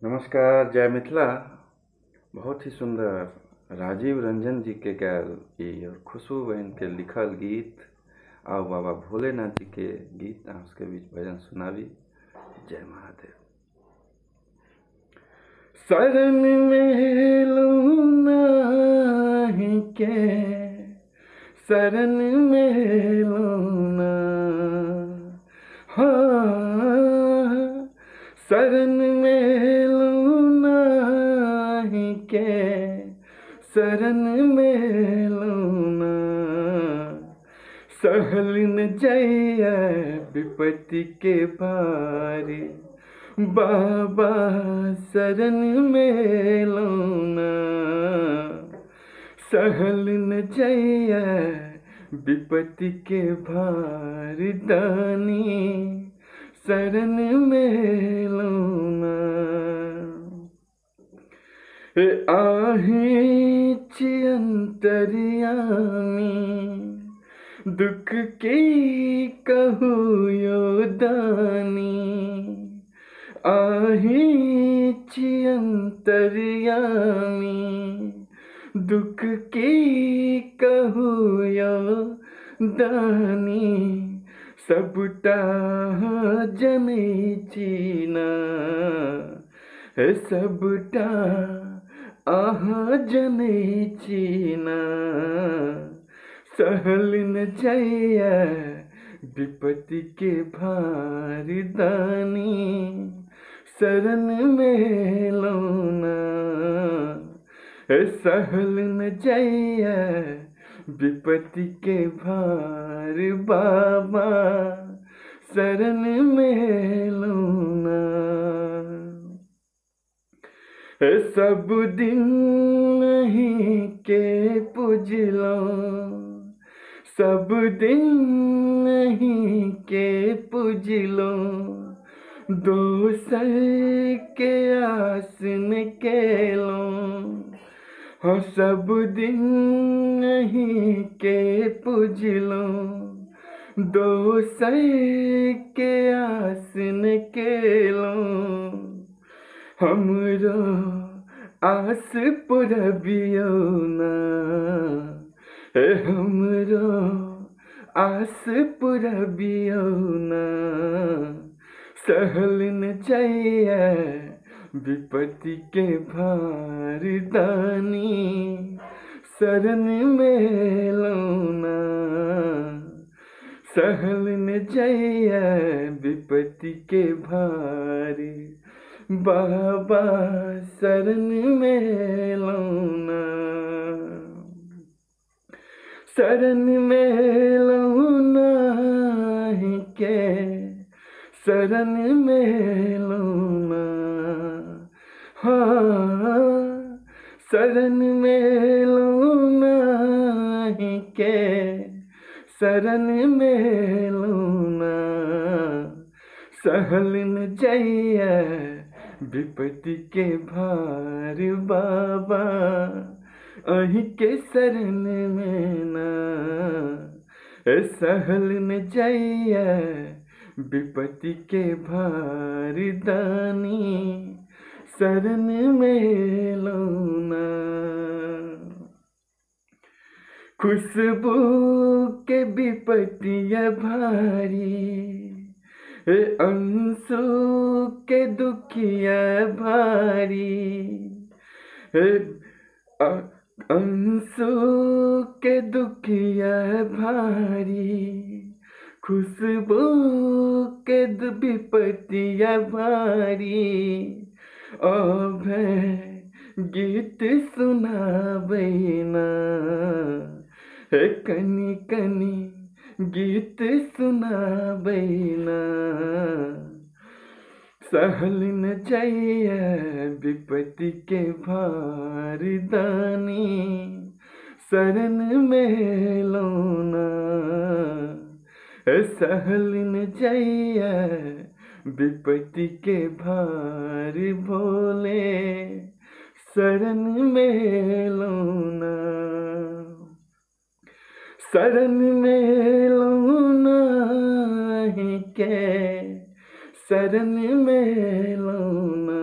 नमस्कार, जय मिथिला। बहुत ही सुंदर राजीव रंजन जी के गायल ई और खुशबू बहन के लिखल गीत और बाबा भोलेनाथ जी के गीत अहाँ सबके बीच भजन सुनाबी। जय महादेव। शरण में लूं नाही के, शरण में लूं ना, हाँ शरण में लूं नाही के, शरण में लूं ना। सहल न जइया विपत्ति के भारी, बाबा शरण में लूं ना। सहल न जइया विपत्ति के भार दानी, शरण में लूं ना। आही छी अंतर्यामी, दुख के कहू यो दानी। आही छी अंतर्यामी, दुख के कहू यो दानी। सबटा जनै छी ना, सबटा अहाँ जनै छी ना। सहल न जइया विपत्ति के भार दानी, शरण में लूं ना। सहल न जइया विपत्ति के भार बाबा, शरण में लूं ना। सब दिन नहीं के पुजलो, सब दिन नहीं के पुजलो, दोसर के आसन केलो। हाँ सब दिन नहीं के पुजलो, दोसर के आसन केलो। हमरो आस पुरबियौ ना, हमरो आस पुरबियौ ना। सहल न जइया विपत्ति के भार दानी, शरण में लूं ना। सहल न जइया विपत्ति के भार बाबा, शरण में लूं ना। शरण में लूं नाही के, शरण में लूं ना, हाँ शरण में लूं नाही के, शरण में लूं ना। सहल न जइया विपत्ति के भार बाबा, अहीं के शरण में ना। सहल न जइया विपत्ति के भार दानी, शरण में लूं ना। खुशबू के विपत्तिया भारी, अंशु के दुखिया भारी। अंशु के दुखिया भारी, खुशबू के विपत्तिया भारी। अब गीत सुनाबै ना, कनी कनी गीत सुनाबै ना। सहल न जइया विपत्ति के भार दानी, शरण में लूं ना। सहल न जइया विपत्ति के भार भोले, शरण में लूं ना। शरण में लूं नाही के, शरण में लूं ना,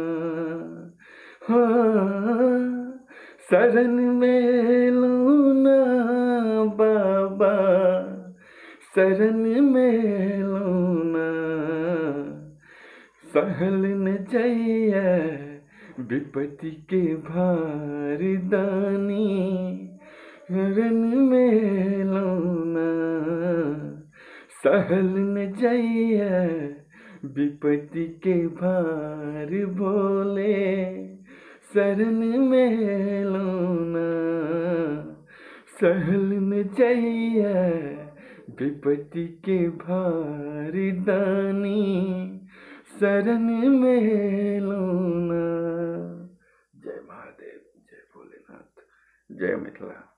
हाँ, शरण में लूना बाबा, शरण में लूना। सहल न जइया विपत्ति के भार दानी, शरण में लूना। सहल न जइया विपत्ति के भार भोले, शरण में लूना। सहल न जइया विपत्ति के भार दानी, शरण में लूना। जय महादेव, जय भोलेनाथ, जय मिथिला।